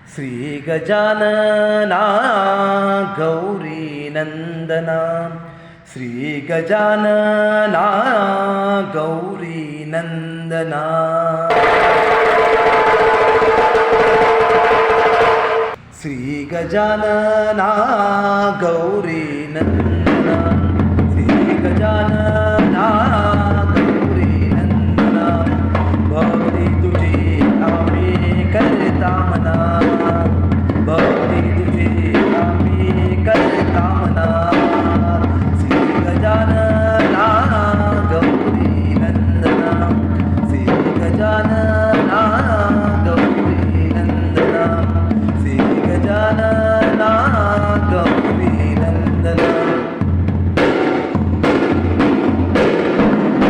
श्री गजानना गौरी नंदना, श्री गजानना गौरी नंदना. श्री गजानना गौरी नंदना, श्री गजानना गौरी नंदना. भक्ती तुझी आम्ही करता मना, भक्ती तुझी आम्ही करता मना. श्री गजानना गौरी नंदना, श्री गजानना गौरी नंदना, श्री गजानना गौरी नंदना.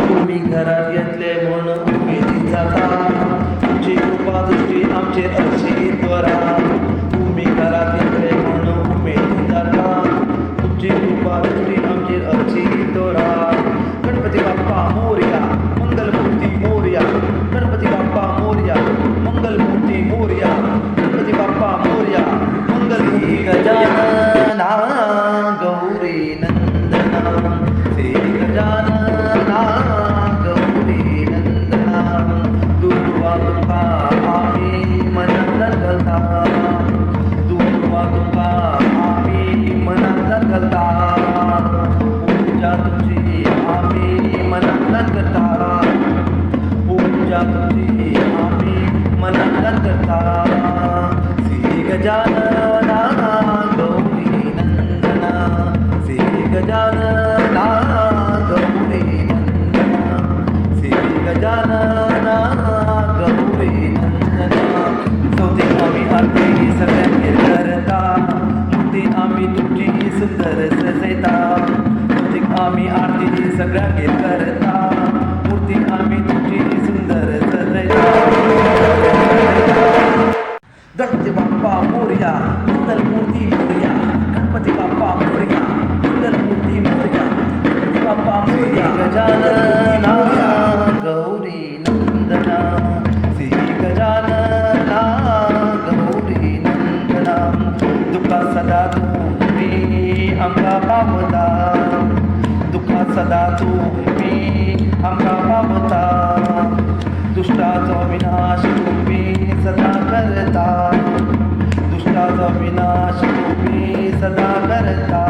तुम्ही घरात घेतले म्हणून उमेदी जाता, तुमची कृपा दृष्टी आमचेर अशी त्वरा. तुम्ही घरात घेतले म्हणून उमेदी जाता, तुमची कृपा दृष्टी आमचेर अशी त्वरा. गणपती बाप्पा मोरया, मंगलमूर्ती मोरया. गणपती बाप्पा मोरया, मंगलमूर्ती मोरया. गणपती बाप्पा मोरया, मंगलमूर्ती. गजानना गौरी नंदना, श्री गजानना गौरी नंदना. दुर्वा तुका आम्ही मनात घालता, दुर्वा तुका आम्ही मनात घालता. पूजा तुझी आम्ही मनात करता, पूजा तुझी आम्ही मनात करता. श्री गजानना गौरी नंदना, श्री गजानना गौरी नंदना, श्री गजानना गौरी नंदना. चौथी आम्ही आरती सगळ्यांनी करता, मूर्ती आम्ही तुमची सुंदर सजयता. चौथी आम्ही आरती सगळ्यांनी करता, मूर्ती आम्ही तुमची सुंदर सजयता. गणपती बाप्पा मोरया, मंगलमूर्ती मोरया. गणपती बाप्पा मोरया, मंगलमूर्ती मोरया. गणपती बाप्पा मोरया. गजानना गौरी नंदना, श्री गजानना गौरी नंदना. दुःखा सदा तुम्ही आमकां पावता, दुःखा सदा तुम्ही आमकां पावता. दुष्टाचो विनाश तुम्ही सदा करता, दुष्टाचो विनाश तुम्ही सदा करता.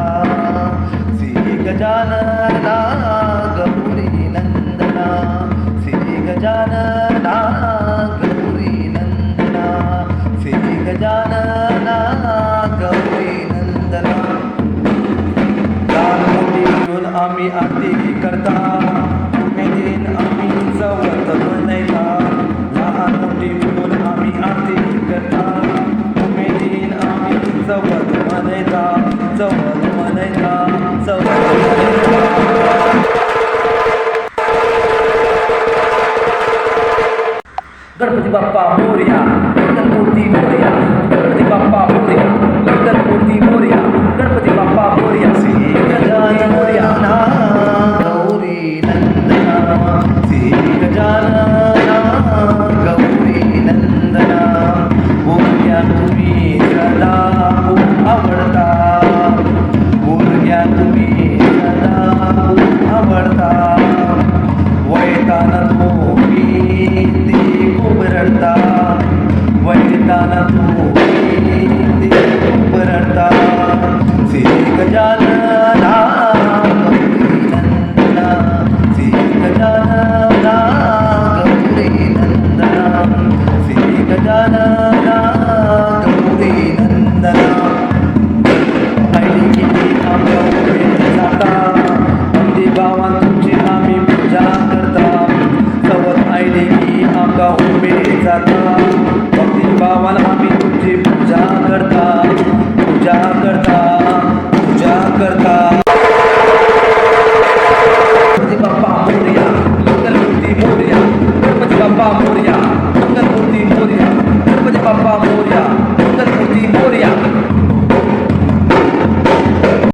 श्री गजानना गौरी नंदना, श्री गजानना गौरी नंदना, श्री गजानना गौरी नंदना. ल्हान मोठी घेवन आमी आरती करता, उमेदीन आमी चवथ मनयता. ल्हान मोठी घेवन आमी आरती करता, उमेदीन आमी चवथ मनयता, चवथ मनयता, चवथ मनयता. गणपती बाप्पा मोरया, मंगलमूर्ती मोरया. गणपती बाप्पा मोरया, मंगलमूर्ती मोरया.